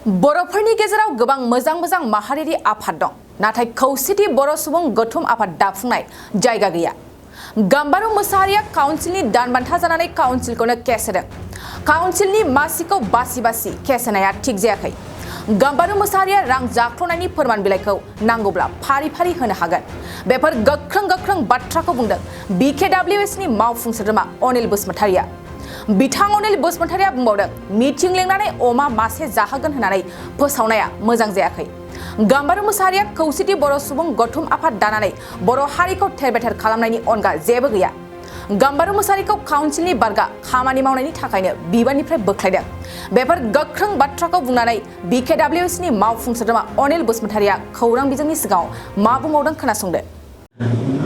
बर'फोरनि गेजेराव गोबां मोजां माहारियारि आफाद दं नाथाय खौसेथि बर' सुबुं गौथुम आफाद दाफुंनाय जायगा गैया। गाम्बारु मोसाहारिया काउन्सिलनि दानबान्था जानानै काउन्सिलखौनो केस होदों। काउन्सिलनि मासिखौ बासि केस होनाया थिग जायाखै। गाम्बारु मोसाहारिया रां जाख्ल'नायनि फोरमान बिलाइखौ नांगौब्ला फारि होनो हागोन। बेफोर गोख्रों बाथ्राखौ बुंदों BKWSनि मावफुं सोद्रोमा अनिल बसुमतारिया। बिथां अनिल बसुमतारिया बुंबावदों मिटिं लेंनानै अमा मासे जाहोगोन होननानै फोसावनाया मोजां जायाखै। गाम्बारु मोसाहारिया खौसेथि बर' सुबुं गौथुम आफाद दानानै बर' हारिखौ थेर-बेथेर खालामनायनि अनगा जेबो गैया। गाम्बारु मोसाहारिखौ काउन्सिलनि बारगा खामानि मावनायनि थाखायनो बिबाननिफ्राय बोख्लायदों। बेफोर गोख्रों बाथ्राखौ बुंनानै BKWSनि मावफुं सोद्रोमा अनिल बसुमतारिया खौरां बिजोंनि सिगाङाव मा बुंबावदों खोनासंदो।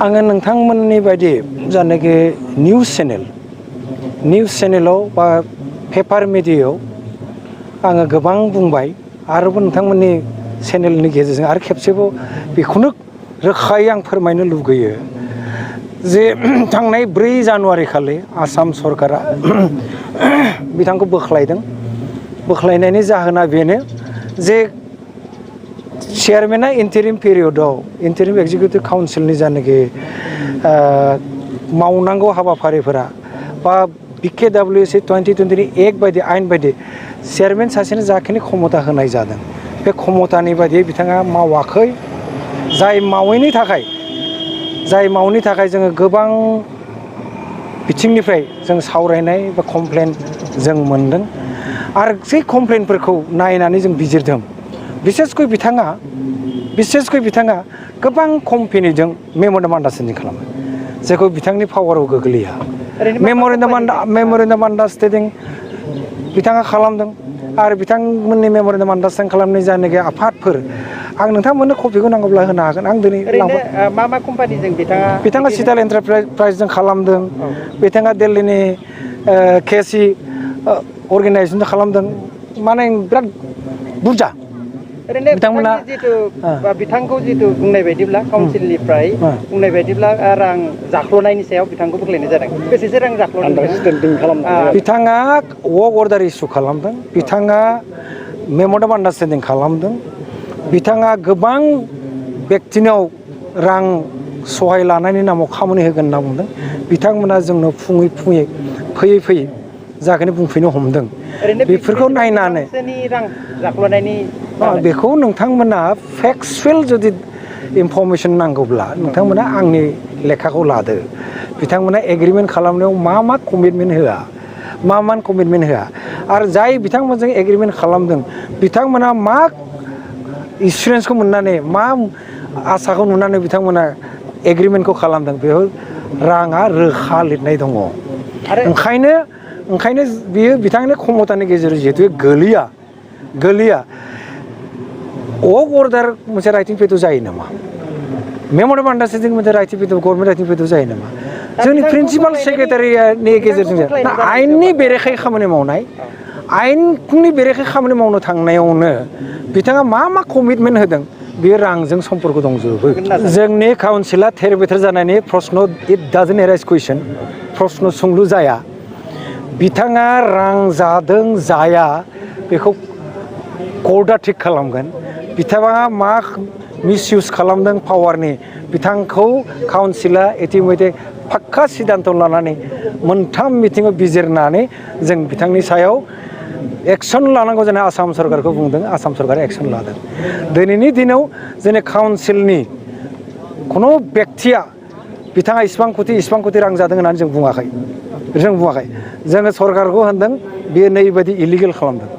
आङो नोंथांमोननि बायदि जानाखि निउस चेनेलाव बा पेपार मिडियायाव आङो गोबां बुंबाय आरोबाव नोंथांमोननि चेनेलनि गेजेरजों आरो खेबसेबाव बेखौनो रोखायै आं फोरमायनो लुगैयो जे थांनाय 4 जानुवारि खालि आसाम सरकारा बिथांखौ बोख्लायदों। बोख्लायनायनि जाहोना बेनो जे चेयारमेना इन्टारिम पिरियडआव इन्टारिम एक्जिकिउटिभ काउन्सिलनि जानाखि मावनांगौ हाबाफारिफोरा बा BKWS 2020 एक्ट बायदि आयेन बायदि चेयारमेन सासेनो जाखिनि क्षमता होनाय जादों बे क्षमतानि बायदियै बिथाङा मावाखै। जाय मावैनि थाखाय जोङो गोबां बिथिंनिफ्राय जों सावरायनाय बा कमप्लेन जों मोनदों आरो जै कमप्लेनफोरखौ नायनानै जों बिजिरदों। बिसेसकय बिथाङा गोबां कम्पेनिजों मेम'रेन्डाम आन्डारस्टेन्डिं खालामो जायखौ बिथांनि पावाराव गोग्लैया। मेम'रेन्डाम आन्डारस्टेन्डिं बिथाङा खालामदों आरो बिथांमोननि मेम'रेन्डाम आन्डारस्टेन्डिं खालामनाय जायनाखि आफादफोर आं नोंथांमोननो कपिखौ नांगौब्ला होनो हागोन। आं दिनै मा कम्पानिजों बिथाङा सिटाल एन्टारप्राइजजों खालामदों। बिथाङा दिल्लीनि केसि अर्गेनाइजेसनजों खालामदों। माने बिराद बुरजा बिथांमोना बिथांखौ जितु बुंनाय बायदिब्ला काउन्सिलनिफ्राय बुंनाय बायदिब्ला रां जाख्ल'नायनि सायाव बिथांखौ बोख्लायनाय जादों। बेसेसो रां जाख्ल'नाय बिथाङा वर्क अर्डार इस्यु खालामदों। बिथाङा मेम'रेन्डाम आन्डारस्टेन्डिं खालामदों। बिथाङा गोबां बेक्तिनाव रां सहाय लानायनि नामाव खामानि होगोन होनना बुंदों। बिथांमोना जोंनो फैयै जाखिनि बुंफैनो हमदों बेफोरखौ नायनानै बेखौ नोंथांमोना फेक्सुवेल जुदि इनफरमेसन नांगौब्ला नोंथांमोना आंनि लेखाखौ लादो। बिथांमोना एग्रिमेन्ट खालामनायाव मा कमिटमेन्ट होआ आरो जाय बिथांमोनजों एग्रिमेन्ट खालामदों बिथांमोना मा एसुरेन्सखौ मोननानै मा आसाखौ नुनानै बिथांमोना एग्रिमेन्टखौ खालामदों बेयाव राङा रोखा लिरनाय दङ। ओंखायनो बियो बिथांनि क्षमतानि गेजेरजों जिहेतु गोलैया वर्क अर्डार मोनसे राइटिं पेद जायो नामा? मेम'रेन्डाम आन्डारस्टेन्डिं मोनसे राइटिं पेद गभर्नमेन्ट राइटिं पेद जायो नामा? जोंनि प्रिन्सिपाल सेक्रेटारिनि गेजेरजों आयेननि बेरेखायै खामानि मावनो थांनायावनो बिथाङा मा कमिटमेन्ट होदों बेयो रांजों सम्पर्क दंजोबो। जोंनि काउन्सिला थेर-बेथेर जानायनि प्रश्न इट डाजन्ट एराइज कुइसन प्रश्न सोंलु जाया। बिथाङा रां जादों जाया बेखौ कर्टआ थिग खालामगोन। बिथाङा मा मिसइउज खालामदों पावारनि बिथांखौ काउन्सिला इतिमयधे फाक्का सिद्धान्त लानानै मोनथाम मिथिङाव बिजिरनानै जों बिथांनि सायाव एक्सन लानांगौ जाना आसाम सरकारखौ बुंदों। आसाम सरकारा एक्सन लादों। दिनैनि दिनाव जोंनि काउन्सिलनि खुनु बेक्तिया बिथाङा इसिबां कौटि रां जादों होननानै जों बुङाखै। जोङो सरकारखौ होनदों बेयो नैबायदि इलिगेल खालामदों।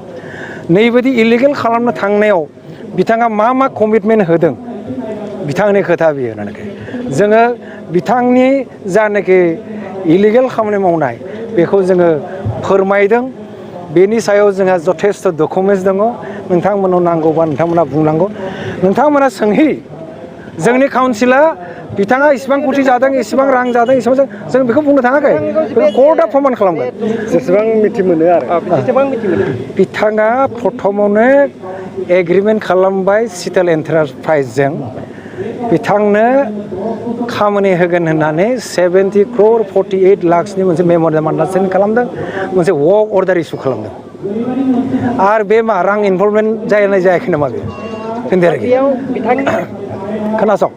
नैबायदि इलिगेल खालामनो थांनायाव बिथाङा मा कमिटमेन्ट होदों बिथांनि खोथा बियो होननानै जोङो बिथांनि जानाखि इलिगेल खामानि मावनाय बेखौ जोङो फोरमायदों। बेनि सायाव जोंहा जथेस्थ' डकुमेन्टस दङ। नोंथांमोनाव नांगौबा नोंथांमोना बुंनांगौ। नोंथांमोना सोंहि जोंनि काउन्सिला बिथाङा इसिबां कौटि जादों इसिबां रां जादों जों बेखौ बुंनो थाङाखै। कर्टआ प्रमान खालामगोन। जेसेबां मिथि मोनो आरो बिथाङा प्रथमावनो एग्रिमेन्ट खालामबाय सिटेल एन्टारप्राइजजों बिथांनो खामानि होगोन होननानै 70 crore 48 lakhsनि मोनसे मेम'रेन्डाम आन्डारस्टेन्डिं खालामदों। मोनसे वर्क अर्डार इस्यु खालामदों। आरो बे मा रां इनभल्भमेन्ट जानाय जायाखै नामा बे खोन्थायाखै बेयाव बिथांनि खोनासं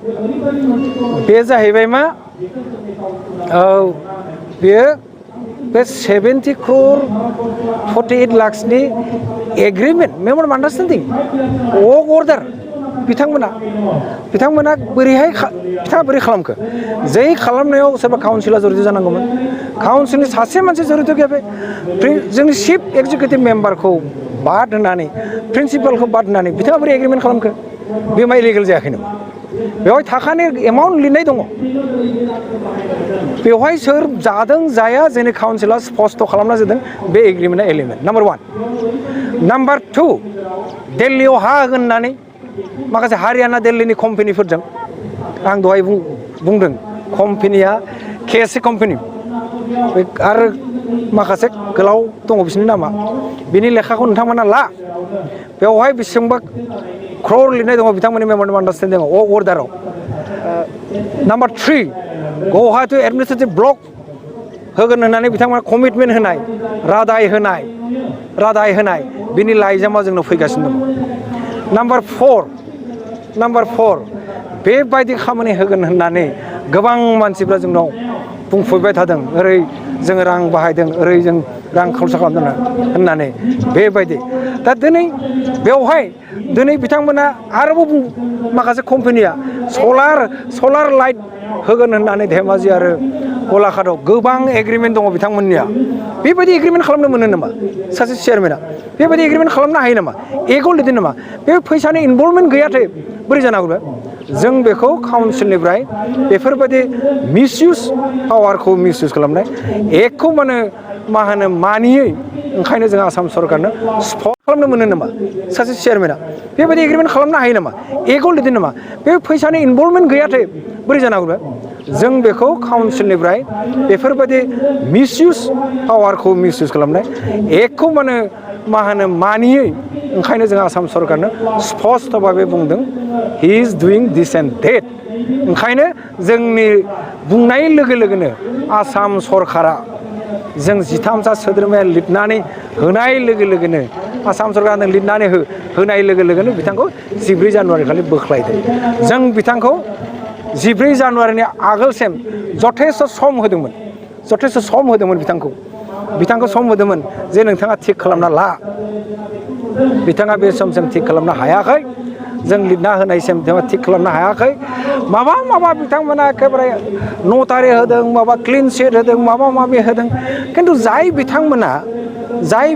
बे जाहैबाय मा औ बेयो बे 70 crore 48 lakhsनि एग्रिमेन्ट मेमोरेन्डाम आन्डारस्टेन्डिं वर्क अर्डार बिथांमोना बोरैहाय बिथाङा बोरै खालामखो जै खालामनायाव सोरबा काउन्सिला जड़ित जानांगौमोन काउन्सिलनि सासे मानसि जड़ित गैया बे जोंनि चिफ एक्जिकिउटिभ मेम्बारखौ बाद होनानै प्रिन्सिपालखौ बाद होनानै बिथाङा बोरै एग्रिमेन्ट खालामखो बे मा इलिगेल जायाखै नामा बेवहाय थाखानि एमाउन्ट लिरनाय दङ बेवहाय सोर जादों जाया जोंनि काउन्सिला स्पष्ट खालामना जादों बे एग्रिमेन्टआ एलिमेन्ट नाम्बार 1 नाम्बार 2 दिल्लीयाव हा होननानै माखासे हारियाना दिल्लीनि कम्पानिफोरजों आं दहाय बुंदों कम्पानिया केएससि कम्पानि आरो माखासे गोलाव दङ बिसोरनि नामा बिनि लेखाखौ नोंथांमोना ला बेवहाय बेसेबांबा क्रर लिरनाय दङ बिथांमोननि मेमोरेन्डाम आन्डारस्टेन्डिं अर्डाराव नाम्बार 3 गुवाहाटी एडमिनिस्ट्रेटिभ ब्लक होगोन होननानै बिथांमोना कमिटमेन्ट होनाय रादाय होनाय बिनि लाइजामा जोंनाव फैगासिनो दङ नाम्बार 4 बेबायदि खामानि होगोन होननानै गोबां मानसिफ्रा जोंनाव बुंफैबाय थादों ओरै जोङो रां बाहायदों ओरै जों रां खरसा खालामदों होननानै बेबायदि दा बेवहाय बिथांमोना आरोबाव माखासे कम्पानिया सलार लाइट होगोन होननानै धेमाजि आरो गलाघाटआव गोबां एग्रिमेन्ट दङ बिथांमोननिया बेबायदि एग्रिमेन्ट खालामनो मोनो नामा सासे चेयारमेना बेबायदि एग्रिमेन्ट खालामनो हायो नामा एगौ लिरदों नामा बे फैसानि इनभल्भमेन्ट गैयाथाय बोरै जानांगौ जों बेखौ काउन्सिलनिफ्राय बेफोरबायदि मिसइउज पावारखौ मिसइउज खालामनाय एकखौ मा होनो मानियै ओंखायनो जों आसाम सरकारनो स्पट खालामनो मोनो नामा सासे चेयारमेना बेबायदि एग्रिमेन्ट खालामनो हायो नामा एगौ लिरदों नामा बे फैसानि इनभल्भमेन्ट गैयाथाय बोरै जानांगौ जों बेखौ काउन्सिलनिफ्राय बेफोरबायदि मिसइउज पावारखौ मिसइउज खालामनाय एकखौ मा होनो मानियै ओंखायनो जों आसाम सरकारनो स्पष्ट भाबै बुंदों he is डुइं this and date ओंखायनो जोंनि बुंनाय लोगो लोगोनो आसाम सरकारा जों 13सा सोद्रोमाया लिरनानै होनाय लोगो लोगोनो आसाम सरकारनो लिरनानै होनाय लोगो लोगोनो बिथांखौ 14 जानुवारि खालि बोख्लायदों जों बिथांखौ 14 जानुवारिनि आगोलसिम जथेस्थ सम होदोंमोन बिथांखौ सम होदोंमोन जे नोंथाङा थिग खालामना ला बिथाङा बे समसिम थिग खालामनो हायाखै जों लिरना होनायसिम बिथाङा थिग खालामनो हायाखै माबा बिथांमोना एखेबारे नटारि होदों माबा क्लिन चिट होदों माबा होदों खिन्थु जाय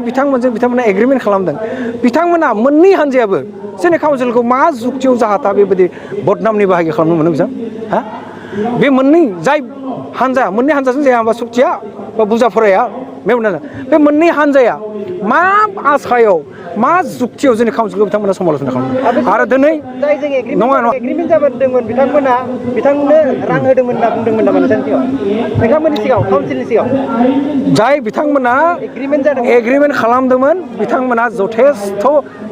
बिथांमोनजों बिथांमोना एग्रिमेन्ट खालामदों बिथांमोना मोननै हान्जायाबो जोंनि काउन्सिलखौ मा जुक्तियाव जाहाथा बेबायदि बदनामनि बाहागो खालामनो मोनो बिथां हा बे मोननै हान्जाजों जाया होनबा सुक्तिया बा बुजा फराया बे मोननै हान्जाया मा आसायाव मा जुक्तियाव जोंनि काउन्सिलखौ बिथांमोना समालोचना खालामदों आरो दिनै नङा एग्रिमेन्ट जाबोदोंमोन बिथांनो रां होदोंमोन होनना बुंदोंमोन नामा नोंथांमोननि सिगाङाव काउन्सिलनि सिगाङाव जाय बिथांमोना एग्रिमेन्ट खालामदोंमोन बिथांमोना जथेस्थ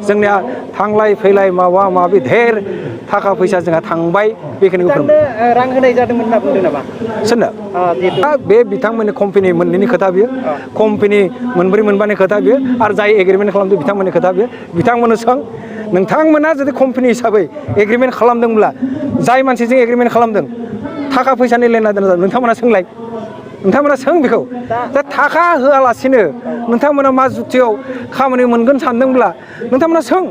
जोंनिया थांलाय फैलाय माबि धेर थाखा फैसा जोंहा थांबाय बेखिनिखौ रां होनाय जादोंमोन होनना बुंदों नामा सोरनो बे बिथांमोननि कम्पानि मोननैनि खोथा बियो कम्पानि मोनब्रै मोनबानि खोथा बियो आरो जाय एग्रिमेन्ट खालामदों बिथांमोननि खोथा बियो बिथांमोननो सों नोंथांमोना जुदि कम्पानि हिसाबै एग्रिमेन्ट खालामदोंब्ला जाय मानसिजों एग्रिमेन्ट खालामदों थाखा फैसानि लेना देना नोंथांमोना सों बेखौ दा थाखा होआलासिनो नोंथांमोना मा जुक्तियाव खामानि मोनगोन सानदोंब्ला नोंथांमोना सों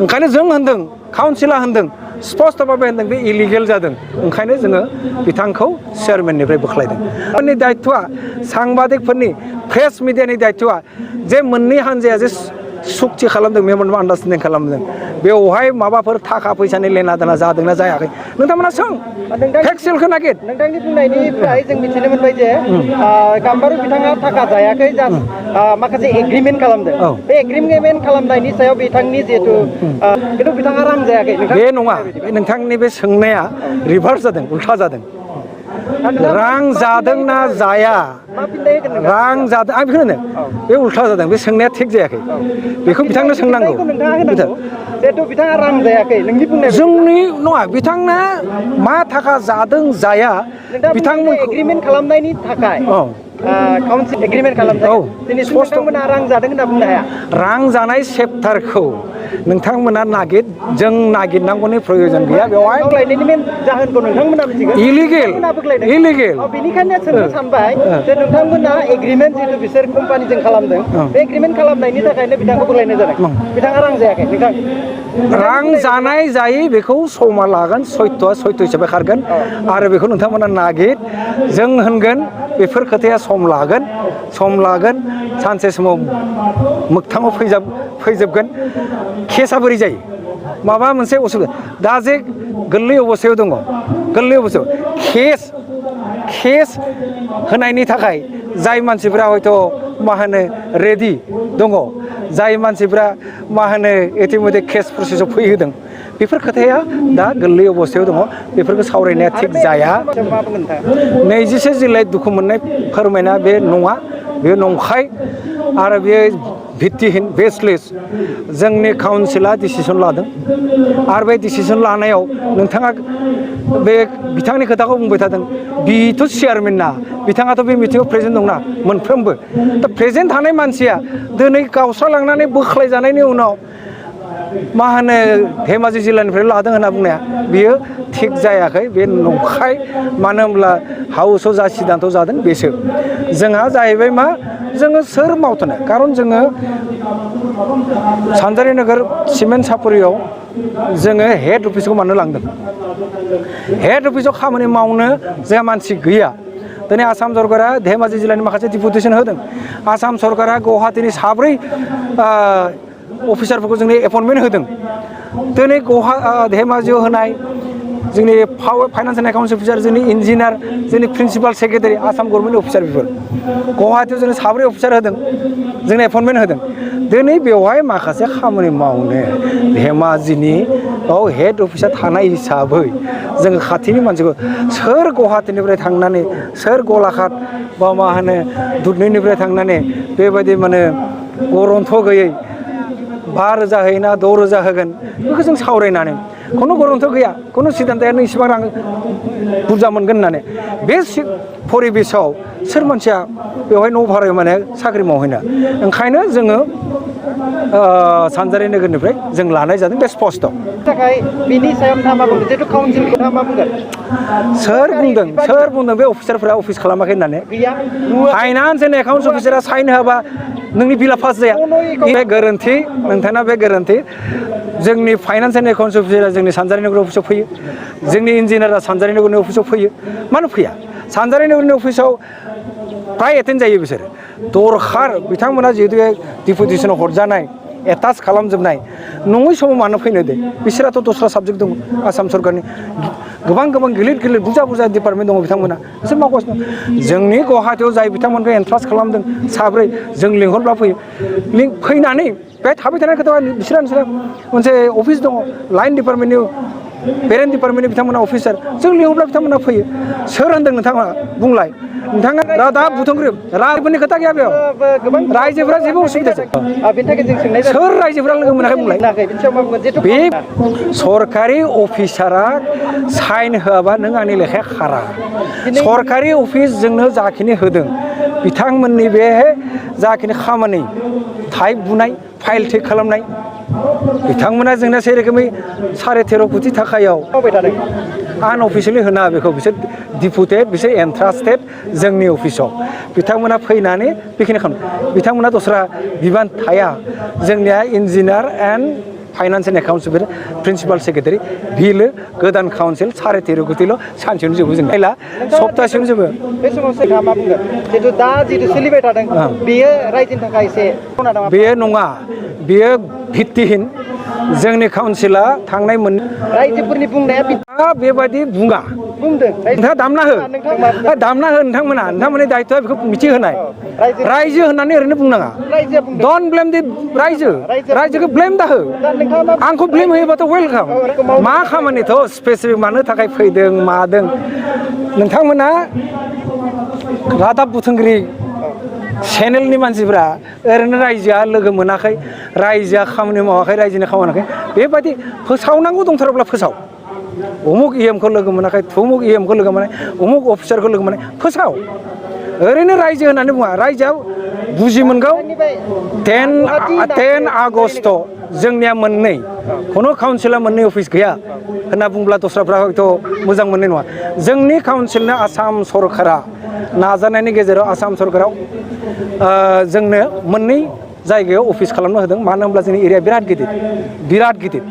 ओंखायनो जों होनदों काउन्सिला होनदों स्पष्ट भाबै होनदों बे इलिगेल जादों ओंखायनो जोङो बिथांखौ चेयारमेननिफ्राय बोख्लायदों आंनि दायित्वआ सांबादिकफोरनि प्रेस मिडियानि दायित्वआ जे मोननै हान्जाया जे सुक्ति खालामदों मेमोरेन्डाम आन्डारस्टेन्डिं खालामदों बेवहाय माबाफोर थाखा फैसानि लेना देना जादोंना जायाखै नोंथांमोना सों टेक्सटिलखौ नागिर नोंथांनि बुंनायनिफ्राय जों मिथिनो मोनबाय जे गाम्बारु बिथाङा थाखा जायाखै जास्ट माखासे एग्रिमेन्ट खालामदों बे एग्रिमेन्ट खालामनायनि सायाव बिथांनि जिहेतु खिन्थु बिथाङा रां जायाखै बे नङा नोंथांनि बे सोंनाया रिभार्स जादों उल्था जादों रां जादोंना जाया रां जादों आं बेखौ होनो बे उल्था जादों बे सोंनाया थिग जायाखै बेखौ बिथांनो सोंनांगौ जिहेतु बिथाङा रां जायाखै नोंनि बुंनाय जोंनि नङा बिथांना मा थाखा जादों जाया बिथांमोन एग्रिमेन्ट खालामनायनि थाखाय काउन्सिल एग्रिमेन्ट खालामदों दिनैसिम नोंथांमोना रां जादों होनना बुंनो हाया रां जानाय सेप्टारखौ नोंथांमोना जों नागिरनांगौनि प्रयजन गैया बेवहाय लायनायनि मेन जाहोनखौ नोंथांमोना मिथिगौ इलिगेल बेनिखायनो जों सानबाय जे नोंथांमोना एग्रिमेन्ट जितु बिसोर कम्पानिजों खालामदों बे एग्रिमेन्ट खालामनायनि थाखायनो बिथांखौ बोलायनाय जादों बिथाङा रां जायाखै नोंथां रां जानाय जायै बेखौ समा लागोन सयथ'आ सयथ' हिसाबै खारगोन आरो बेखौ नोंथांमोना नागिर जों होनगोन बेफोर खोथाया सम लागोन सानसे समाव मोगथाङाव फैजोबगोन केसा बोरै जायो माबा मोनसे असुबिदा दा जे गोरलै अबस्थायाव दङ गोरलै अबस्थायाव केस होनायनि थाखाय जाय मानसिफ्रा हयथ' मा होनो रेडि दङ जाय मानसिफ्रा मा होनो इतिमध्ये केस प्रसेसआव फैहोदों बेफोर खोथाया दा गोरलै अबस्थायाव दङ बेफोरखौ सावरायनाया थिग जाया 27 जिल्लायाव दुखु मोननाय फोरमायना बे नङा बे नंखाय आरो बे भित्तिहीन बेसलेस जोंनि काउन्सिला डिसिसन लादों आरो बे डिसिसन लानायाव नोंथाङा बे बिथांनि खोथाखौ बुंबाय थादों बिथ' चेयारमेन ना बिथाङाथ' बे मिटिङाव प्रेजेन्ट दंना मोनफ्रोमबो दा प्रेजेन्ट थानाय मानसिया दिनै गावस्रालांनानै बोख्लायजानायनि उनाव मा होनो धेमाजि जिल्लानिफ्राय लादों होनना बुंनाया बियो थिग जायाखै बे नंखाय मानो होनब्ला हाउसआव जा सिद्धान्त जादों बेसो जोंहा जाहैबाय मा जोङो सोर मावथ'नो खारन जोङो सानजारि नोगोर सिमेन्ट सापरियाव जोङो हेड अफिसखौ मानो लांदों हेड अफिसाव खामानि मावनो जोंहा मानसि गैया दिनै आसाम सरकारा धेमाजि जिल्लानि माखासे डिपुटेसन होदों आसाम सरकारा गुवाहाटीनि 4 अफिसारफोरखौ जोंनि एपइन्टमेन्ट होदों दिनै धेमाजियाव होनाय जोंनि फाइनान्स एन्ड एकाउन्ट्स अफिसार जोंनि इन्जिनियार जोंनि principal secretary Assam government officer बेफोर गुवाहाटीयाव जोंनो 4 अफिसार होदों जोंनो एपइन्टमेन्ट होदों दिनै बेवहाय माखासे खामानि मावनो धेमाजिनि हेड अफिसार थानाय हिसाबै जोङो खाथिनि मानसिखौ सोर गुवाहाटीनिफ्राय थांनानै सोर गलाघाट बा मा होनो दुधनैनिफ्राय थांनानै बेबायदि माने गरन्थ गैयै 5,000 होयोना 6,000 होगोन बेखौ जों सावरायनानै खुनु गरन्थ गैया खुनु सिद्धान्तया नों इसेबां रां बुरजा मोनगोन होननानै बे परिबेसाव सोर मानसिया बेवहाय न' भारायाव माने साख्रि मावहैनो ओंखायनो जोङो सानजारि नोगोरनिफ्राय जों लानाय जादों बे स्पष्ट थाखाय बिनि सायाव नोंथाङा मा बुंगोन जितु काउन्सिलखौ नोंथाङा मा बुंगोन सोर बुंदों बे अफिसारफोरा अफिस खालामाखै होननानै फाइनान्स एन्ड एकाउन्ट्स अफिसारा साइन होआबा नोंनि बिला पास जाया बे गोरोन्थि नोंथाङा बे गोरोन्थि जोंनि फाइनान्स एन्ड एकाउन्ट्स अफिसारा जोंनि सानजारि नोगोर अफिसाव फैयो जोंनि इन्जिनियारा सानजारि नोगोरनि अफिसाव फैयो मानो फैया सानजारि नोगोरनि अफिसाव प्राय एटेन्ड जायो बिसोर दरखार बिथांमोना जिहेतु डिपुटेसनाव हरजानाय एटाच खालामजोबनाय नङै समाव मानो फैनो दे बिसोराथ' दस्रा साबजेक्ट दङ आसाम सरकारनि गोबां गिलिर बुरजा डिपार्टमेन्ट दङ बिथांमोना बिसोर मावगासिनो जोंनि गुवाहाटीयाव जाय बिथांमोनखौ एन्ट्रान्स खालामदों 4 जों लिंहरब्ला फैनानै बे थाबाय थानाय खोथा बिसोरो मोनसे अफिस दङ लाइन डिपार्टमेन्टनि पेरेन्ट डिपार्टमेन्टनि बिथांमोना अफिसार जों लिंहरब्ला बिथांमोना फैयो सोर होनदों नोंथाङा बुंलाय नोंथाङा दा बुथुमग्रो रायफोरनि खोथा गैया बेयाव रायजोफोरा जेबो उसुबिदा जाया सोर रायजोफोरा लोगो मोनाखै बुंलाय बे सरकारि अफिसारा साइन होआबा नों आंनि लेखाया खारा सरकारि अफिस जोंनो जाखिनि होदों बिथांमोननि बे जाखिनि खामानि टाइप बुनाय फाइल टेक खालामनाय बिथांमोना जोंना से रोखोमै 13.5 कोटि थाखायाव आनअफिसियेलि होना बेखौ बिसोर डिपुटेड बिसोर एन्ट्रास्टेड जोंनि अफिसाव बिथांमोना फैनानै बेखिनि खालामो बिथांमोना दस्रा बिबान थाया जोंनिया engineer and finance and accounts principal secretary बिलो गोदान काउन्सिल 13.5 कोटिल' सानसेयावनो जोबो जों नायला सप्तासेयावनो जोबो बे समाव सोरहा मा बुंगोन जितु दा जितु सोलिबाय थादों बेयो रायजोनि थाखाय एसे बेयो नङा बेयो भित्तिहीन जोंनि काउन्सिला थांनाय रायजोफोरनि बुंनाया बेबायदि बुङा बुंदों नोंथाङा दामना हो नोंथांमोननि दायित्वआ बेखौ मिथिहोनाय रायजो होननानै ओरैनो बुंनाङा डन्ट ब्लेम दि रायजोखौ ब्लेम दा हो आंखौ ब्लेम होयोबाथ' वेलकाम मा खामानिथ' स्पेसिफिक मानो थाखाय फैदों मादों नोंथांमोना रादाब बुथुमगिरि चेनेलनि मानसिफ्रा ओरैनो रायजोआ लोगो मोनाखै रायजोआ खामानि मावाखै रायजोनि खामानियाखै बेबायदि फोसावनांगौ दंथारोब्ला फोसाव उमुक इएमखौ लोगो मोनाखै थुमुक इएमखौ लोगो मोनाखै उमुक अफिसारखौ लोगो मोनाखै फोसाव ओरैनो रायजो होननानै बुङा रायजोआ बुजि मोनगौ 10 आगस्ट जोंनिया मोननै खुनु काउन्सिला मोननै अफिस गैया होनना बुंब्ला दस्राफ्रा हयथ' मोजां मोननाय नङा जोंनि काउन्सिलनो आसाम सरकारा नाजानायनि गेजेराव आसाम सरकाराव जोंनो मोननै जायगायाव अफिस खालामनो होदों मानो होनब्ला जोंनि एरिया बिराद गिदिर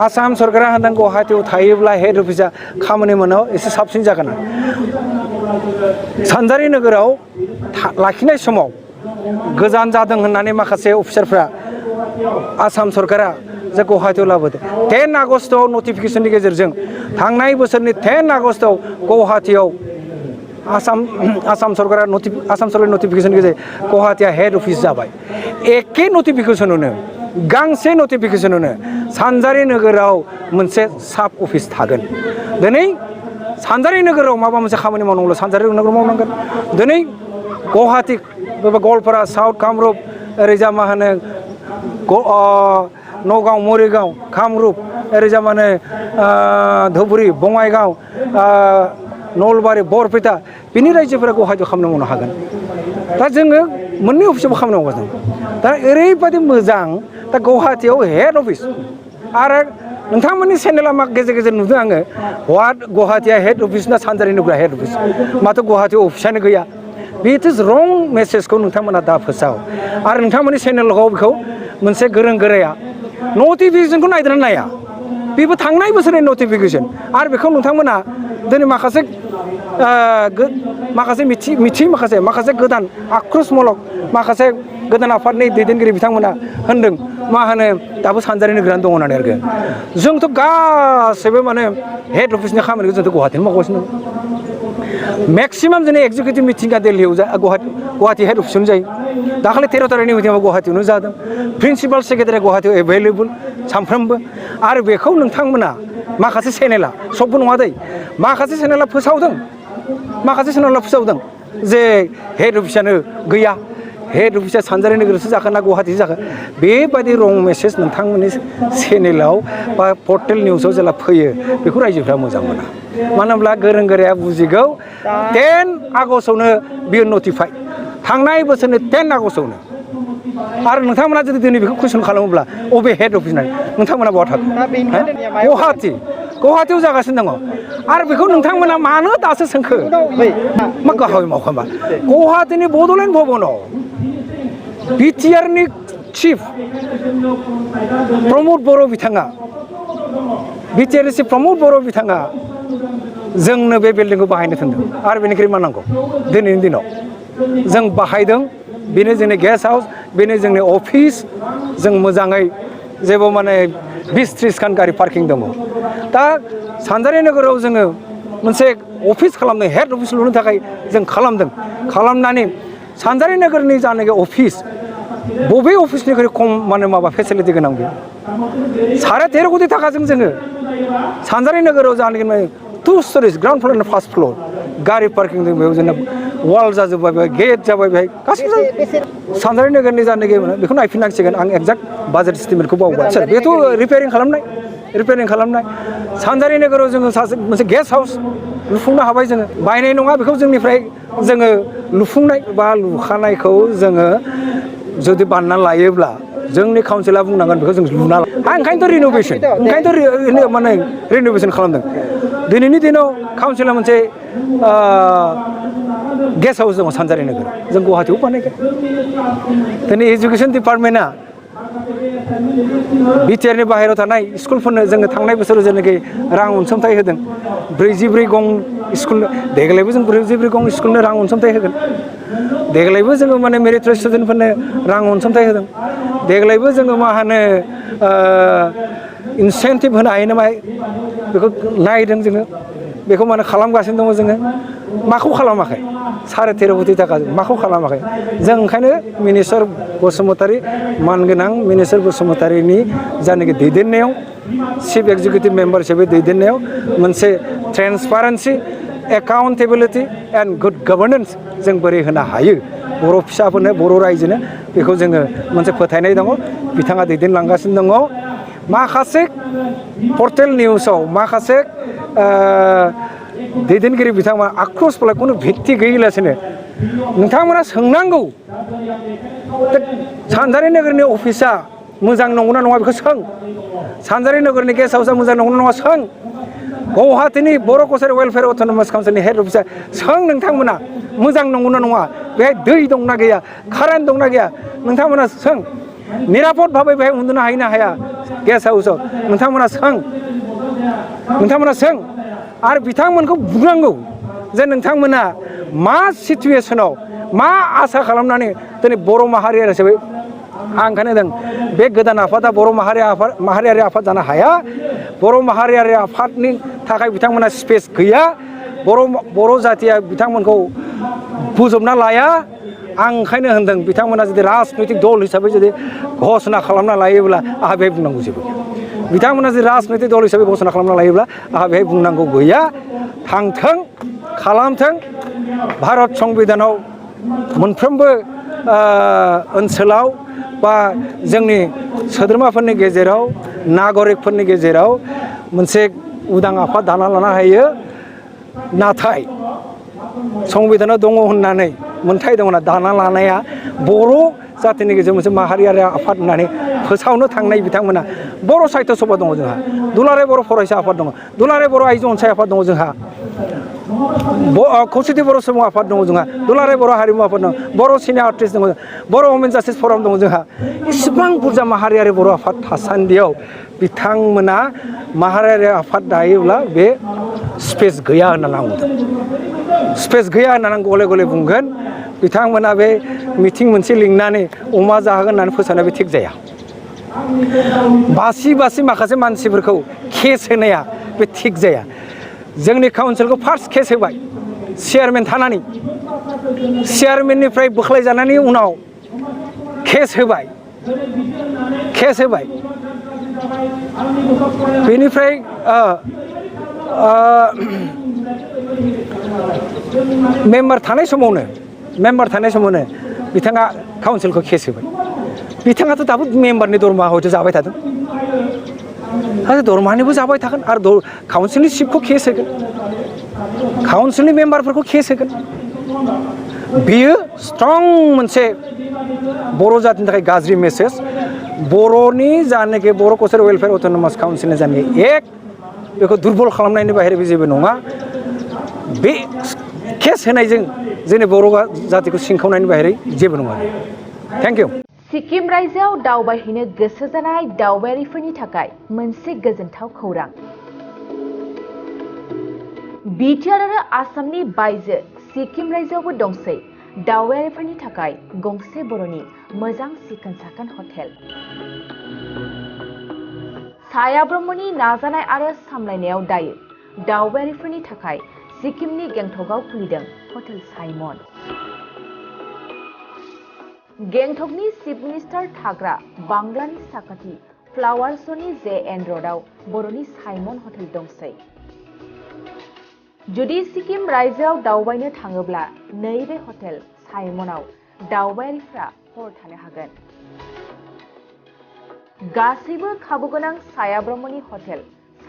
आसाम सरकारा होनदों गुवाहाटीयाव थायोब्ला हेड अफिसा खामानि मोनाव एसे साबसिन जागोन सानजारि नोगोराव लाखिनाय समाव गोजान जादों होननानै माखासे अफिसारफ्रा आसाम सरकारा जे गुवाहाटीयाव लाबोदों 10 आगस्टआव नटिफिकेसननि गेजेरजों थांनाय बोसोरनि 10 आगस्टआव गुवाहाटीयाव आसाम सरकारा नटिफिकेसननि गेजेरजों गुवाहाटीया हेड अफिस जाबाय एखे नटिफिकेसनावनो गांसे नटिफिकेसनावनो सानजारि नोगोराव मोनसे साब अफिस थागोन दिनै सानजारि नोगोराव माबा मोनसे खामानि मावनांगौ सानजारि नोगोराव मावनांगोन दिनै गुवाहाटी गवालपारा साउथ कामरुप ओरैजा मा होनो नगाव मरिगाव कामरुप ओरैजा मा होनो धुबुरी बङाइगाव नलबारि बरपेटा बिनि रायजोफोरा गुवाहाटीयाव खामानि मावनो हागोन दा जोङो मोननै अफिसावबो खामानि मावगासिनो दा ओरैबायदि मोजां दा गुवाहाटीयाव हेड अफिस आरो नोंथांमोननि चेनेला मा गेजेर गेजेर नुदों आङो गुवाहाटीया हेड अफिस ना सानजारि नोगोरा हेड अफिस माथो गुवाहाटीयाव अफिसानो गैया बेथ इज रं मेसेजखौ नोंथांमोना दा फोसाव आरो नोंथांमोननि चेनेलाव बेखौ मोनसे गोरों गोराया नटिफिकेसनखौ नायदोंना नाया बेबो थांनाय बोसोरनि नटिफिकेसन आरो बेखौ नोंथांमोना दिनै माखासे मिथि माखासे गोदान आक्रोशमूलक माखासे गोदान आफादनि दैदेनगिरि बिथांमोना होनदों मा होनो दाबो सानजारि नोगोरानो दङ होननानै आरो जोंथ' गासैबो माने हेड अफिसनि खामानिखौ जोंथ' गुवाहाटीयावनो मावगासिनो दं मेक्सिमाम जोंनि एक्जिकिउटिभ मिटिंआ दिल्लीयाव गुवाहाटी हेड अफिसावनो जायो दाखालि 13 तारिखनि मिटिंआव गुवाहाटीयावनो जादों प्रिन्सिपाल सेक्रेटारिया गुवाहाटीयाव एभेलेबल सानफ्रोमबो आरो बेखौ नोंथांमोना माखासे चेनेला सबबो नङा दै माखासे चेनेला फोसावदों जे हेड अफिसानो गैया हेड अफिसा सानजारि नोगोरावसो जाखो ना गुवाहाटी जाखो बेबायदि रं मेसेज नोंथांमोननि चेनेलाव बा पर्टेल निउसाव जेला फैयो बेखौ रायजोफ्रा मोजां मोना मानो होनब्ला गोरों गोराया बुजिगौ 10 आगस्टआवनो बियो नटिफाइ थांनाय बोसोरनि 10 आगस्टआवनो आरो नोंथांमोना जुदि दिनै बेखौ कुइसन खालामोब्ला अबे हेड अफिस होननानै नोंथांमोना बहा थागोन गुवाहाटीयाव जागासिनो दङ आरो बेखौ नोंथांमोना मानो दासो सोंखो मा गाहाय मावखांबा गुवाहाटीनि बड'लेण्ड भवनाव बिटिआरनि चिफ प्रमद बर' बिथाङा जोंनो बे बिल्डिंखौ बाहायनो थिनदों आरो बेनिख्रुइ मा नांगौ दिनैनि दिनाव जों बाहायदों बेनो जोंनि गेस्ट हाउस बेनो जोंनि अफिस जों मोजाङै जेबो माने 20-30 खान गारि पार्किं दङ दा सानजारि नोगोराव जोङो मोनसे अफिस खालामदों हेड अफिस लुनो थाखाय जों खालामनानै सानजारि नोगोरनि जानाखि अफिस बबे अफिसनिख्रुइ खम माने माबा फेसिलिटि गोनां बे 13.5 कोटि थाखाजों जोङो सानजारि नोगोराव जानाखि 2 स्ट'रिज ग्राउन्ड फ्ल'र आरो फार्स्ट फ्ल'र गारि पार्किं दं बेयाव जोंना वाल जाजोब्बाय बेहाय गेट जाबाय बेहाय गासिबो सानजारि नोगोरनि जानाखि बेखौ नायफिननांसिगोन आं एक्जाक्ट बाजेट एस्टिमेटखौ बावबाय बेथ' रिपेयारिं खालामनाय सानजारि नोगोराव जोङो मोनसे गेस्ट हाउस लुफुंनो हाबाय जोङो बायनाय नङा बेखौ जोंनिफ्राय जोङो लुफुंनाय बा लुखानायखौ जोङो जुदि बानना लायोब्ला जोंनि काउन्सिला बुंनांगोन बेखौ जों लुना ओंखायनोथ' रिन'भेसन खालामदों दिनैनि दिनाव काउन्सिला मोनसे गेस्ट हाउस दङ सानजारि नोगोर जों गुवाहाटीयाव बानायगोन दिनै एजुकेसन डिपार्टमेन्टआ बिटिआरनि बाहेरायाव थानाय स्कुलफोरनो जोङो थांनाय बोसोराव जेनाखि रां अनसुंथाइ होदों 44 गं स्कुल देग्लायबो जों 44 गं स्कुलनो रां अनसुंथाइ होगोन देग्लायबो जोङो माने मेरिटरियास स्टुडेन्टफोरनो रां अनसुंथाइ होदों देग्लायबो जोङो मा होनो इनसेन्टिभ होनो हायो नामा बेखौ नायदों जोङो बेखौ माने खालामगासिनो दङ जोङो माखौ खालामाखै 13.5 कोटि थाखा माखौ खालामाखै जों ओंखायनो मिनिस्टार बसुमतारी मानगोनां मिनिस्टार बसुमतारीनि जायनाखि दैदेननायाव चिफ एक्जिकिउटिभ मेम्बार हिसाबै दैदेननायाव मोनसे ट्रेन्सपारेन्सि एकाउन्टेबिलिटि एन्ड गुड गभार्नेन्स जों बोरै होनो हायो बर' फिसाफोरनो बर' रायजोनो बेखौ जोङो मोनसे फोथायनाय दङ बिथाङा दैदेनलांगासिनो दङ माखासे पर्टेल निउसाव माखासे दैदेनगिरि बिथांमोना आक्रोश बोला कुनु भित्ति गैयालासेनो नोंथांमोना सोंनांगौ सानजारि नोगोरनि अफिसा मोजां नंगौना नङा बेखौ सों सानजारि नोगोरनि गेस्ट हाउसा मोजां नंगौना नङा सों गुवाहाटीनि बर' कसारि वेलफेयार अट'नमास काउन्सिलनि हेड अफिसा सों नोंथांमोना मोजां नंगौना नङा बेहाय दै दंना गैया कारेन्ट दंना गैया नोंथांमोना सों निरापद भाबै बेहाय उन्दुनो हायो ना हाया गेस्ट हाउसाव नोंथांमोना सों आरो बिथांमोनखौ बुंनांगौ जे नोंथांमोना मा सिचुवेसनाव मा आसा खालामनानै दिनै बर' माहारियारि हिसाबै आं ओंखायनो होदों बे गोदान आफादा बर' माहारियारि आफाद जानो हाया बर' माहारियारि आफादनि थाखाय बिथांमोना स्पेस गैया बर' जातिया बिथांमोनखौ बोजबना लाया आं ओंखायनो होनदों बिथांमोना जुदि राजनैतिक दल हिसाबै जुदि घोषणा खालामना लायोब्ला आंहा बेहाय बुंनांगौ जेबो गैया बिथांमोना जुदि राजनैतिक दल हिसाबै घोषणा खालामना लायोब्ला आंहा बेहाय बुंनांगौ गैया थांथों खालामथों भारत संबिधानाव मोनफ्रोमबो ओनसोलाव बा जोंनि सोद्रोमाफोरनि गेजेराव नागरिकफोरनि गेजेराव मोनसे उदां आफाद दाना लानो हायो नाथाय संबिधानाव दङ होननानै मोनथाय दङ दाना लानाया बर' जातिनि गेजेराव मोनसे माहारियारि आफाद होननानै फोसावनो थांनाय बिथांमोना बर' साहित्य सभा दङ जोंहा दुलाराय बर' फरायसा आफाद दङ दुलाराय बर' आइजो अनसाय आफाद दङ जोंहा खौसेथि बर' सुबुं आफाद दङ जोंहा दुलाराय बर' हारिमु आफाद दङ बर' सिनिमा आर्टिस्ट दङ बर' वमेन जास्टिस फराम दङ जोंहा इसिबां बुरजा माहारियारि बर' आफाद थासान्दियाव बिथांमोना माहारियारि आफाद दायोब्ला बे स्पेस गैया होननानै आं बुंदों स्पेस गैया होननानै आं गले गले बुंगोन बिथांमोना बे मिटिं मोनसे लिंनानै अमा जाहोगोन होननानै फोसावनाया बे थिग जाया बासि माखासे मानसिफोरखौ केस होनाया बे थिग जाया जोंनि काउन्सिलखौ फार्स्ट केस होबाय चेयारमेन थानानै चेयारमेननिफ्राय बोख्लायजानायनि उनाव केस होबाय बेनिफ्राय मेम्बार थानाय समावनो बिथाङा काउन्सिलखौ केस होबाय बिथाङाथ' दाबो मेम्बारनि दरमाहा हयथ' जाबाय थादों आरो दरमाहानिबो जाबाय थागोन आरो काउन्सिलनि चिफखौ केस होगोन काउन्सिलनि मेम्बारफोरखौ केस होगोन बेयो स्ट्रं मोनसे बर' जातिनि थाखाय गाज्रि मेसेज बर'नि जानाखि बर' कसारि वेलफेयार अट'नमास काउन्सिलनि जानाखि एक्ट बेखौ दुरबल खालामनायनि बाहेरा बे जेबो नङा बे केस होनायजों जोंनि बर' जातिखौ सिंखावनायनि बाहेरै जेबो नङा थेंक इउ सिक्किम रायजोआव दावबायहैनो गोसो जानाय दावबायारिफोरनि थाखाय मोनसे गोजोनथाव खौरां बिटिआर आरो आसामनि बायजो सिक्किम रायजोआवबो दंसै दावबायारिफोरनि थाखाय गंसे बर'नि मोजां सिखोन साखोन हटेल साया ब्रह्मनि नाजानाय आरो सामलायनायाव दायो दावबायारिफोरनि थाखाय सिक्किमनि गेंटकआव खुलिदों हटेल साइमन गेंटकनि चिफ मिनिस्टार थाग्रा बांलानि साखाथि फ्लावार श'नि JN र'डआव बर'नि साइमन हटेल दंसै जुदि सिक्किम रायजोआव दावबायनो थाङोब्ला नैबे हटेल साइमनआव दावबायारिफ्रा हर थानो हागोन गासैबो खाबुगोनां साया ब्रह्मनि हटेल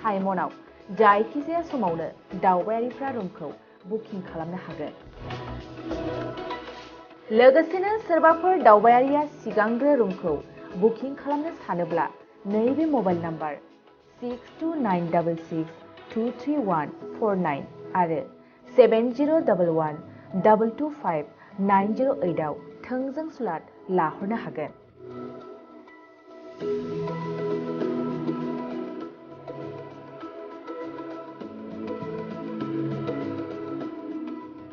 साइमनआव जायखिजाया समावनो दावबायारिफ्रा रुमखौ बुकिं खालामनो हागोन लोगोसेनो सोरबाफोर दावबायारिया सिगांग्रो रुमखौ बुकिं खालामनो सानोब्ला नैबे मबाइल नाम्बार 6296623149 आरो 7011225908 आव थोंजों स्लट लाहरनो हागोन